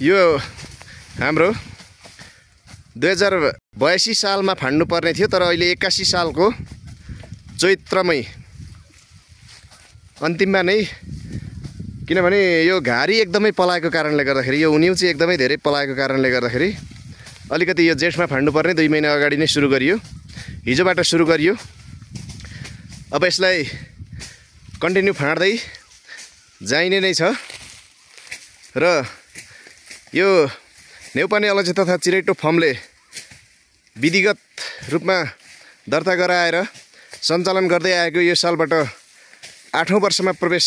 यो हाम्रो 2082 सालमा फाड्नु पर्ने थियो, तर अहिले 81 सालको चैत्रमै अन्तिममा नै, किनभने यो घारी एकदमै पलाएको कारणले गर्दाखेरि, यो उन्यु चाहिँ एकदमै धेरै पलाएको कारणले गर्दाखेरि अलिकति यो जेठमा फाड्नु पर्ने 2 महिना अगाडि नै सुरु गरियो। हिजोबाट सुरु गरियो। अब यसलाई कन्टिन्यू फाड्दै जाइने नै छ र यो नेउपाने अलैँची तथा चिराइटो फर्मले विधिगत रूपमा दर्ता गराएर सञ्चालन गर्दै आएको यो सालबाट 8औं वर्षमा प्रवेश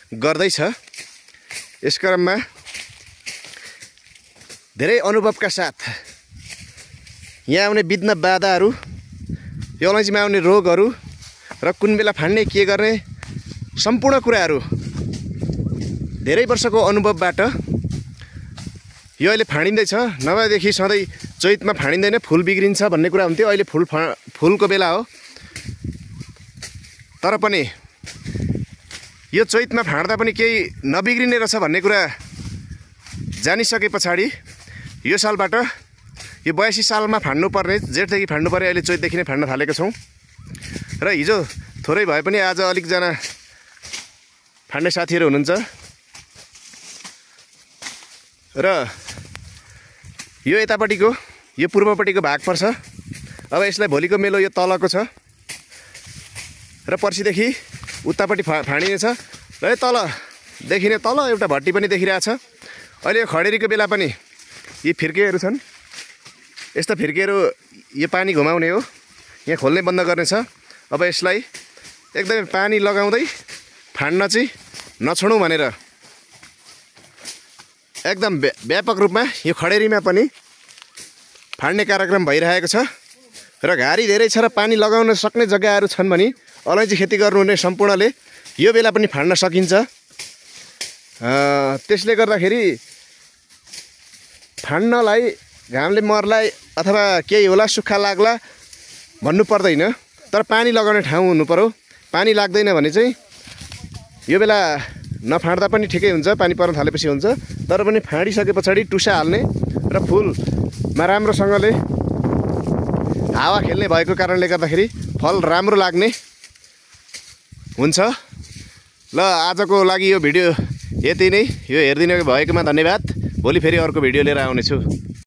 गर्दैछ। यस क्रममा धेरै अनुभवका साथ यहाँ आउने विघ्न बाधाहरू, यो अलैँचीमा आउने रोगहरू र कुन बेला फाड्ने के गर्ने सम्पूर्ण कुराहरू धेरै वर्षको अनुभवबाट यो अहिले फाडिँदैछ। नभएदेखि सधैँ चैतमा फाडिँदैन, फुल बिग्रिन्छ भन्ने कुरा हुन्थ्यो। अहिले फुलको बेला हो, तर पनि यो चैतमा फाड्दा पनि केही नबिग्रिने रहेछ भन्ने कुरा जानिसके पछाडि यो सालबाट यो 82 सालमा फाड्नु पर्ने, जेठदेखि फाड्नु पर्ने, अहिले चैतदेखि नै फाड्न थालेका छौँ। र हिजो थोरै भए पनि आज अलिकजना फाड्ने साथीहरू हुनुहुन्छ र यो यतापट्टिको, यो पूर्वपट्टिको भाग पर्छ। अब यसलाई भोलिको मेलो यो तलको छ र पर्सिदेखि उतापट्टि फाडिनेछ र यो तलदेखि नै तल एउटा भट्टी पनि देखिरहेछ। अहिले यो खडेरीको बेला पनि यी फिर्केहरू छन्, यस्ता फिर्केहरू यो पानी घुमाउने हो, यहाँ खोल्ने बन्द गर्ने छ। अब यसलाई एकदमै पानी लगाउँदै फाड्न चाहिँ नछोडौँ भनेर एकदम व्यापक रूपमा यो खडेरीमा पनि फाड्ने कार्यक्रम भइरहेको छ। र घारी धेरै छ र पानी लगाउन सक्ने जग्गाहरू छन् भने अलैँची खेती गर्नुहुने सम्पूर्णले यो बेला पनि फाड्न सकिन्छ। त्यसले गर्दाखेरि फाड्नलाई घामले मर्ला अथवा केही होला, सुक्खा लाग्ला भन्नु पर्दैन, तर पानी लगाउने ठाउँ हुनु पर्यो। पानी लाग्दैन भने चाहिँ यो बेला नफाड्दा पनि ठिकै हुन्छ, पानी पर्न थालेपछि हुन्छ। तर पनि फाडिसके पछाडि टुसा हाल्ने र फुलमा राम्रोसँगले हावा खेल्ने भएको कारणले गर्दाखेरि फल राम्रो लाग्ने हुन्छ। ल आजको लागि यो भिडियो यति नै। यो हेरिदिनु भएकोमा धन्यवाद। भोलि फेरि अर्को भिडियो लिएर आउनेछु।